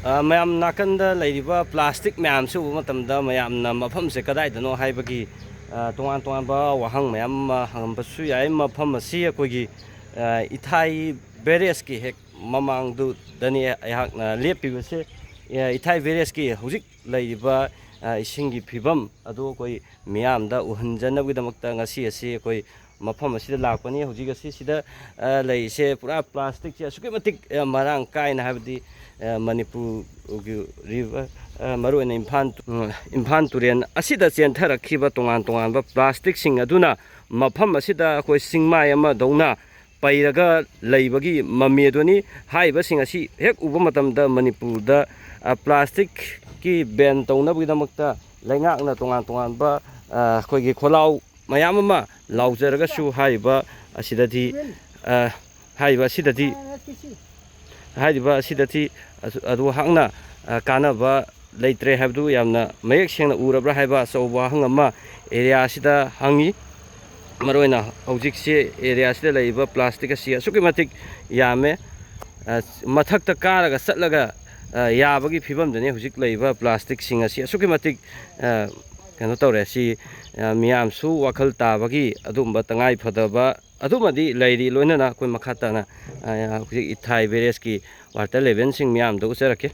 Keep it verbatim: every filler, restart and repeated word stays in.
ꯑ, ꯃꯌꯥꯝ ꯅꯥꯀꯟꯗ ꯂꯩꯔꯤꯕ ꯄ꯭ꯂꯥꯁꯇꯤꯛ ꯃꯌꯥꯝꯁꯤ ꯎꯕ ꯃꯇꯝꯗ ꯃꯌꯥꯝꯅ ꯃꯐꯝꯁꯦ ꯀꯗꯥꯏꯗꯅꯣ ꯍꯥꯏꯕꯒꯤ, ꯑ, ꯇꯣꯉꯥꯟ ꯇꯣꯉꯥꯟꯕ ꯋꯥꯍꯪ ꯃꯌꯥꯝ ꯑꯃ ꯍꯪꯉꯝꯕꯁꯨ ꯌꯥꯏ꯫ ꯃꯐꯝ ꯑꯁꯤ ꯑꯩꯈꯣꯏꯒꯤ, ꯑ, ꯏꯊꯥꯏ ꯕꯦꯔꯦꯖꯀꯤ ꯍꯦꯛ ꯃꯃꯥꯡꯗꯨꯗꯅꯤ ꯑꯩꯍꯥꯛꯅ ꯂꯦꯞꯄꯤꯕꯁꯦ꯫ ꯑ, ꯏꯊꯥꯏ ꯕꯦꯔꯦꯖꯀꯤ ꯍꯧꯖꯤꯛ ꯂꯩꯔꯤꯕ, ꯑ, ꯏꯁꯤꯡꯒꯤ ꯐꯤꯕꯝ ꯑꯗꯨ ꯑꯩꯈꯣꯏ ꯃꯤꯌꯥꯝꯗ ꯎꯍꯟꯖꯅꯕꯒꯤꯗꯃꯛꯇ ꯉꯁꯤ ꯑꯁꯤ ꯑꯩꯈꯣꯏ ꯃꯐꯝ ꯑꯁꯤꯗ ꯂꯥꯛꯄꯅꯤ꯫ ꯍꯧꯖꯤꯛ ꯑꯁꯤ ꯁꯤꯗ, ꯑ, ꯂꯩꯔꯤꯁꯦ ꯄꯨꯔꯥ ꯄ꯭ꯂꯥꯁꯇꯤꯛꯁꯦ ꯑꯁꯨꯛꯀꯤ ꯃꯇꯤꯛ, ꯑ, ꯃꯔꯥꯡ ꯀꯥꯏꯅ, ꯍꯥꯏꯕꯗꯤ, ꯑ, ꯃꯅꯤꯄꯨꯔꯒꯤ ꯔꯤꯚꯔ, ꯑ, ꯃꯔꯨꯑꯣꯏꯅ ꯏꯝꯐꯥꯜ, ꯎꯝ, ꯏꯝꯐꯥꯜ ꯇꯨꯔꯦꯜ ꯑꯁꯤꯗ ꯆꯦꯟꯊꯔꯛꯈꯤꯕ ꯇꯣꯉꯥꯟ ꯇꯣꯉꯥꯟꯕ ꯄ꯭ꯂꯥꯁꯇꯤꯛꯁꯤꯡ ꯑꯗꯨꯅ ꯃꯐꯝ ꯑꯁꯤꯗ ꯑꯩꯈꯣꯏ ꯆꯤꯡꯃꯥꯏ ꯑꯃꯗꯧꯅ ꯄꯩꯔꯒ ꯂꯩꯕꯒꯤ ꯃꯃꯤ ꯑꯗꯨꯅꯤ꯫ ꯍꯥꯏꯔꯤꯕꯁꯤꯡ ꯑꯁꯤ ꯍꯦꯛ ꯎꯕ ꯃꯇꯝꯗ ꯃꯅꯤꯄꯨꯔꯗ, ꯑ, ꯄ꯭ꯂꯥꯁꯇꯤꯛꯀꯤ ꯕꯦꯟ ꯇꯧꯅꯕꯒꯤꯗꯃꯛꯇ ꯂꯩꯉꯥꯛꯅ ꯇꯣꯉꯥꯟ ꯇꯣꯉꯥꯟꯕ, ꯑ, ꯑꯩꯈꯣꯏꯒꯤ ꯈꯣꯜꯂꯥꯎ ꯃꯌꯥꯝ ꯑꯃ ꯂꯥꯎꯖꯔꯒꯁꯨ ꯍꯥꯏꯔꯤꯕ ꯑꯁꯤꯗꯗꯤ, ꯑ, ꯍꯥꯏꯔꯤꯕ ꯑꯁꯤꯗꯗꯤ, ꯍꯥꯏꯔꯤꯕ ꯑꯁꯤꯗꯗꯤ ꯑꯗꯨ, ꯑꯗꯨ ꯍꯥꯛꯅ, ꯑ, ꯀꯥꯟꯅꯕ ꯂꯩꯇ꯭ꯔꯦ ꯍꯥꯏꯕꯗꯨ ꯌꯥꯝꯅ ꯃꯌꯦꯛ ꯁꯦꯡꯅ ꯎꯔꯕ꯭ꯔꯥ ꯍꯥꯏꯕ ꯑꯆꯧꯕ ꯋꯥꯍꯪ ꯑꯃ ꯑꯦꯔꯤꯌꯥ ꯑꯁꯤꯗ ꯍꯪꯉꯤ꯫ ꯃꯔꯨꯑꯣꯏꯅ ꯍꯧꯖꯤꯛꯁꯦ ꯑꯦꯔꯤꯌꯥ ꯑꯁꯤꯗ ꯂꯩꯔꯤꯕ ꯄ꯭ꯂꯥꯁꯇꯤꯛ ꯑꯁꯤ ꯑꯁꯨꯛꯀꯤ ꯃꯇꯤꯛ ꯌꯥꯝꯃꯦ꯫ ꯑ, ꯃꯊꯛꯇ ꯀꯥꯔꯒ ꯆꯠꯂꯒ, ꯑ, ꯌꯥꯕꯒꯤ ꯐꯤꯕꯝꯗꯅꯤ ꯍꯧꯖꯤꯛ ꯂꯩꯔꯤꯕ ꯄ꯭ꯂꯥꯁꯇꯤꯛꯁꯤꯡ ꯑꯁꯤ꯫ ꯑꯁꯨꯛꯀꯤ ꯃꯇꯤꯛ, ꯑ, ꯀꯩꯅꯣ ꯇꯧꯔꯦ꯫ ꯁꯤ, ꯑ, ꯃꯤꯌꯥꯝꯁꯨ ꯋꯥꯈꯜ ꯇꯥꯕꯒꯤ ꯑꯗꯨꯒꯨꯝꯕ ꯇꯉꯥꯏ ꯐꯗꯕ ꯑꯗꯨꯃꯗꯤ ꯂꯩꯔꯤ꯫ ꯂꯣꯏꯅꯅ ꯑꯩꯈꯣꯏ ꯃꯈꯥ ꯇꯥꯅ, ꯑ, ꯍꯧꯖꯤꯛ ꯏꯊꯥꯏ ꯕꯦꯔꯦꯖꯀꯤ ꯋꯥꯇꯔ ꯂꯦꯚꯦꯜꯁꯤꯡ ꯃꯤꯌꯥꯝꯗ ꯎꯠꯆꯔꯛꯀꯦ꯫